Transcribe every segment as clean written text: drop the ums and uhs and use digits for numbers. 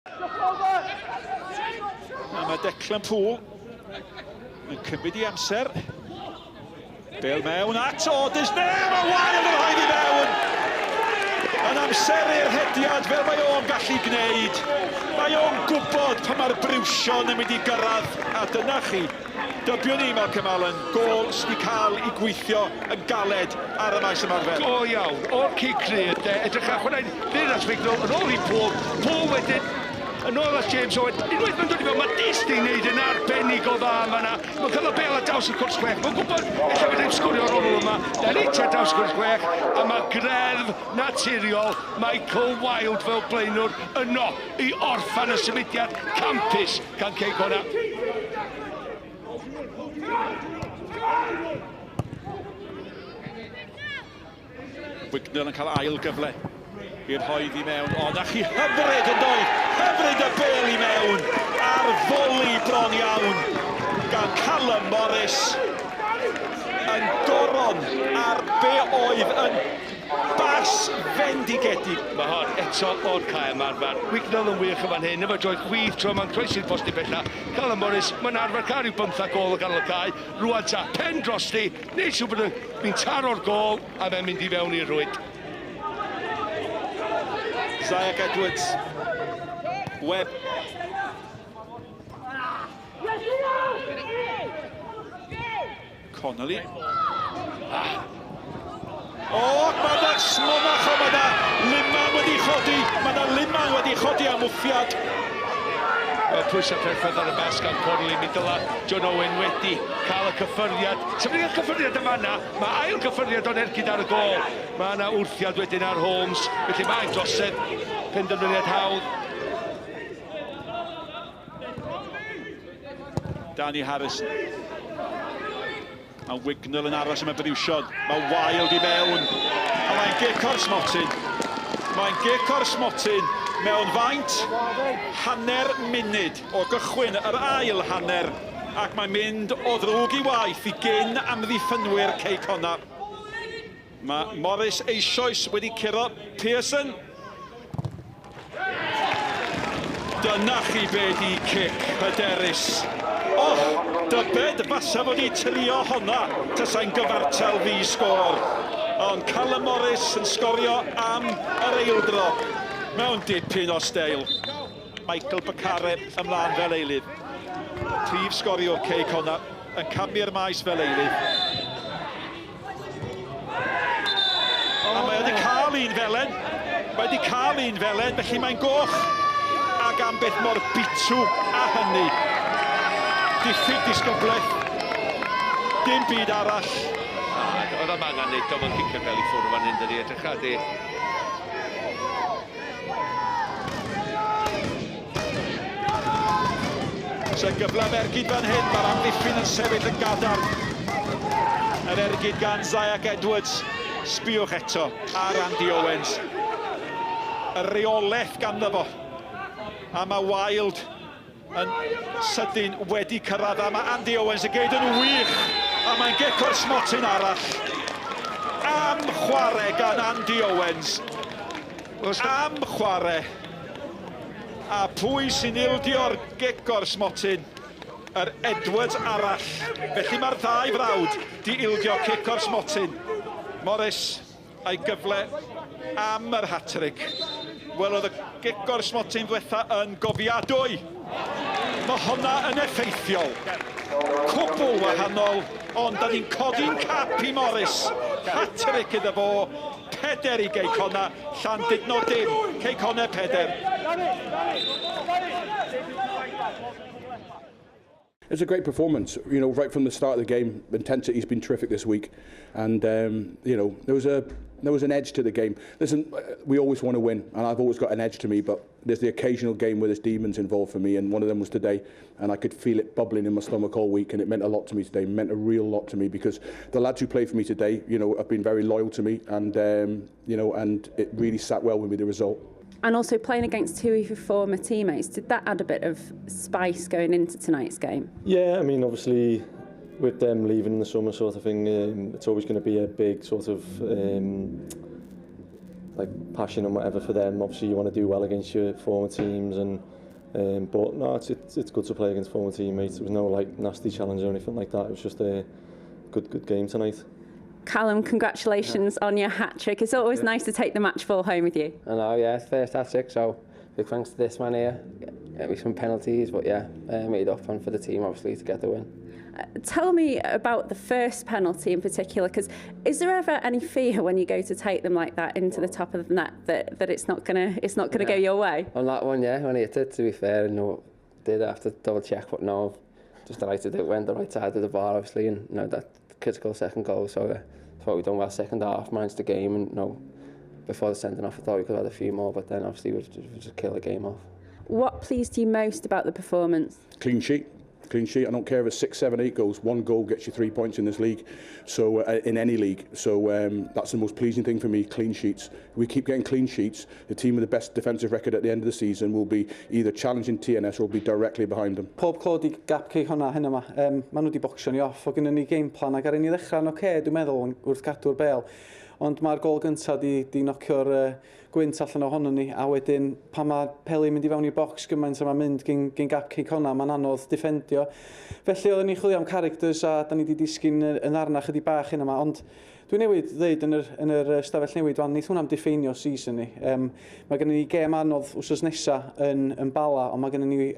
A mae Declan Poole yn cymryd i amser. Bel mewn at Otis. Ne, mae Wilde yn rhaid i mewn! Yn amseru'r hediad fel mae o'n gallu gwneud. Mae o'n gwybod pan mae'r briwsion yn mynd i gyrraedd. A dyna chi. Dybiwn ni, Malcolm Allen, gôl sydd wedi cael ei gweithio yn galed ar y maes ymarfer. Go iawn, o'r cic cryf de, edrych ar chwarae'n fyr at Wignall, yn ôl i Paul, Paul wedyn, yn ôl at James Owen, unwaith mae'n dod i fewn, mae Disney wneud yn arbennig o dda yma na, mae'n cael y bel ar draws y cwrs chwech, mae'n gwybod ella fydd e'n sgorio ar ôl yma, na ni tua draws y cwrs chwech, a mae greddf naturiol Michael Wilde fel blaenwr yno i orffan y symudiad campus gan Cei Connah. Wignall yn cael ail gyfle i'r hoedd i mewn. O, na chi hyfryd yn doedd! Hyfryd y bel i mewn! Ar foli bron iawn gan Callum Morris yn goron ar be oedd yn bas fendigedig. Mae hon eto o'r cae ymarfer. Wignall yn wych yn fan hyn, efo droed chwith tro yma'n croesi'r postyn bella. Callum Morris, mae'n arfer cael rhyw 15 gôl o ganol y cae. Rwan ta, pen drosti, neud siŵr bod yn taro'r gôl, a mae'n mynd i fewn i'r rhwyd. Zayek Edwards. Webb. Connolly. O, mae yna smonach o, mae yna liman wedi chodi, mae yna liman wedi chodi am wffiad. Wel, pwysau perffaith ar y bas gan Connolly, mi dyla John Owen wedi cael y cyffyrddiad. Sef wedi cael cyffyrddiad yma yna, mae ail cyffyrddiad o'n ergyd ar y gôl. Mae yna wrthiad wedyn ar Holmes, felly mae'n drosedd, penderfyniad hawdd. Danny Harrison. Mae Wignall yn aros am y briwsion. Mae Wilde i mewn. A mae'n gic o'r smotyn. Mae'n gic o'r smotyn mewn faint hanner munud o gychwyn yr ail hanner. Ac mae'n mynd o ddrwg i waith i gyn amddiffynwyr Cei Connah. Mae Morris eisoes wedi curo Pearson. Dyna chi be di cic hyderus. Och, dybed fasa fod i trio honna tasai'n gyfartal ddi sgôr. Ond Callum Morris yn sgorio am yr eildro mewn dipyn o steil. Michael Bakare ymlaen fel eilydd. Prif sgoriwr Cei Connah yn camu'r maes fel eilydd. A mae wedi cael un felen. Mae wedi cael un felen, felly mae'n goch. Ac am beth mor bitw a hynny. Diffyg disgyblaeth. Dim byd arall. Oedd am angen neud o, mae'n cicio'r bel i ffwrdd fan hyn, dydi, edrych ar di. So gyfle am ergyd fan hyn, mae'r amddiffyn yn sefyll yn gadarn. Yr ergyd gan Zayek Edwards. Sbiwch eto ar Andy Owens. Y reolaeth ganddo fo. A mae Wilde yn sydyn wedi cyrraedd. A mae Andy Owens y geid yn wych. A mae'n gic o'r smotyn arall. Am chwarae gan Andy Owens. Am chwarae. A pwy sy'n ildio'r gic o'r smotyn? Yr Edwards arall. Felly mae'r ddau frawd di ildio cic o'r smotyn. Morris a'i gyfle am yr hat-trick. Wel, oedd y gic o'r smotyn ddwetha yn gofiadwy. Mae honna yn effeithiol. Cwbl wahanol, ond da ni'n codi'n cap i Morris. Hat-trick iddo fo. 4 i Gei Connah, Llandudno dim, Cei Connah 4. It's a great performance, you know, right from the start of the game. Intensity's been terrific this week, and you know, there was an edge to the game. Listen, we always want to win, and I've always got an edge to me, but there's the occasional game where there's demons involved for me, and one of them was today, and I could feel it bubbling in my stomach all week, and it meant a lot to me today. It meant a real lot to me, because the lads who played for me today, you know, have been very loyal to me, and you know, and it really sat well with me, the result. And also playing against two of your former teammates, did that add a bit of spice going into tonight's game? Yeah, I mean, obviously, with them leaving in the summer sort of thing, it's always going to be a big sort of like passion and whatever for them. Obviously, you want to do well against your former teams, and but no, it's good to play against former teammates. There was no like nasty challenge or anything like that. It was just a good game tonight. Callum, congratulations on your hat-trick. It's always nice to take the match ball home with you. I know, yeah, first hat-trick, so big thanks to this man here. Get me some penalties, but yeah, made up and for the team, obviously, to get the win. Tell me about the first penalty in particular, because is there ever any fear when you go to take them like that into the top of the net that it's not gonna go your way? On that one, yeah, when he hit it, to be fair, and no, did have to double check, but no, just delighted it went the right side of the bar, obviously, and you know, that critical second goal. So thought we'd done well second half, managed the game, and you know, before the sending off, I thought we could have had a few more, but then obviously we just kill the game off. What pleased you most about the performance? Clean sheet. Clean sheet. I don't care if it's 6, 7, 8 goals. One goal gets you 3 points in this league, so in any league. So that's the most pleasing thing for me. Clean sheets. We keep getting clean sheets. The team with the best defensive record at the end of the season will be either challenging TNS or will be directly behind them. Pob clod i Gap Cei Connah hyn yma. Maen nhw wedi bocsio ni off. O gynnon ni game plan ac ar i ni ddechrau'n oce, dwi'n meddwl, wrth gadw'r bel. Ond mae'r gol gyntaf di nocio'r gwynt allan ohono ni, a wedyn pan mae peli mynd i fewn i'r bocs gymaint a mae'n mynd gyn Gap Cei Connah, mae'n anodd defendio. Felly oedden ni'n chwilio am characters a da ni wedi disgyn yn arna chydig bach hyn yma, ond dwi newydd ddeud yn yr stafell newid wan, neith hwnna'n diffeinio season ni. Mae gennym ni gêm anodd wsos nesa yn Bala, ond mae gennym ni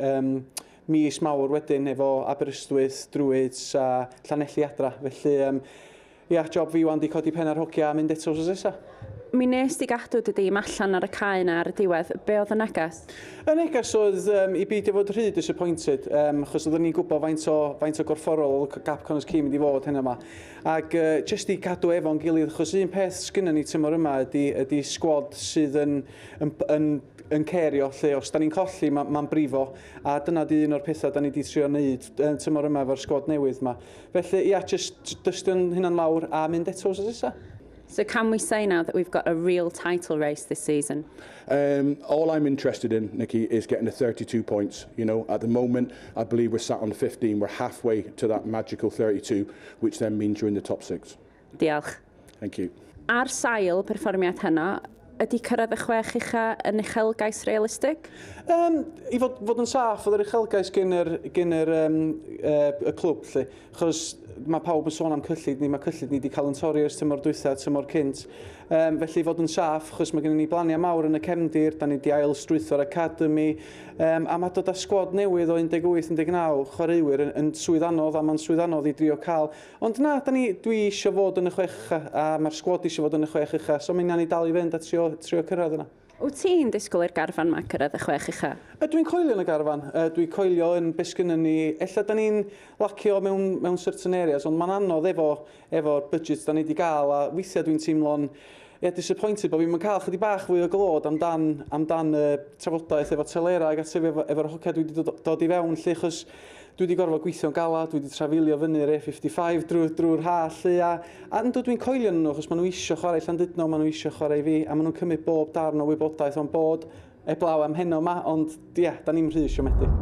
mis mawr wedyn efo Aberystwyth, Druids a Llanelli adra. Felly ia, job fi wan di codi pen ar hogia a mynd eto wsos nesa. Mi nes di gadw dy dîm allan ar y cae yna ar y diwedd. Be oedd y neges? Y neges oedd i beidio fod rhy disappointed, achos oedden ni'n gwybod faint o gorfforol oedd Gap Connah's Quay mynd i fod hyn yma. Ac jyst i cadw efo'n gilydd, achos un peth sgynnon ni tymor yma ydy sgwad sydd yn cerio, lle os da ni'n colli mae'n brifo, a dyna di un o'r pethau da ni wedi trio wneud tymor yma efo'r sgwad newydd yma. Felly, ia, jyst dystio'n hynna'n lawr a mynd eto wsos nesa. So can we say now that we've got a real title race this season? All I'm interested in, Nikki, is getting the 32 points. You know, at the moment, I believe we're sat on 15. We're halfway to that magical 32, which then means you're in the top 6. Diolch. Thank you. Ar sail perfformiad heno, ydy cyrraedd y 6 ucha yn uchelgais realistig? I fod yn saff, oedd yr uchelgais gyn y clwb, lle. Achos mae pawb yn sôn am cyllid ni, mae cyllid ni wedi cael yn torri ers tymor dwytha, tymor cynt. Felly fod yn saff, achos mae gennym ni blaniau mawr yn y cefndir, da ni wedi ail strwytho'r academy, a mae dod â sgwad newydd o 18, 19 chwaraewyr yn swydd anodd, a mae'n swydd anodd i drio cael. Ond na, dwi eisiau fod yn y 6 ucha, a mae'r sgwad eisiau fod yn y 6 ucha, so mae'n ni dal i fynd a trio cyrraedd yna. Wyt ti'n disgwyl i'r garfan yma cyrraedd y 6 ucha? Dwi'n coelio yn y garfan. Dwi'n coelio yn beth sgynnon ni. Ella da ni'n lacio mewn certain areas, ond mae'n anodd efo'r budget da ni wedi gael, a weithiau dwi'n teimlo'n disappointed bod fi'n cael chydig bach fwy o glod amdan trafodaeth efo telera ac ati efo'r hogia dwi wedi dod i fewn, lle, achos dwi wedi gorfod gweithio'n galad, dwi wedi trafeilio fyny'r A55 drwy'r ha, lle, a yndw dwi'n coelio yn nhw, achos maen nhw eisiau chwarae Llandudno, maen nhw eisiau chwarae i fi, a maen nhw'n cymryd bob darn o wybodaeth o'n bod, eblaw am heno yma, ond ia, da ni'n rhy siomedig.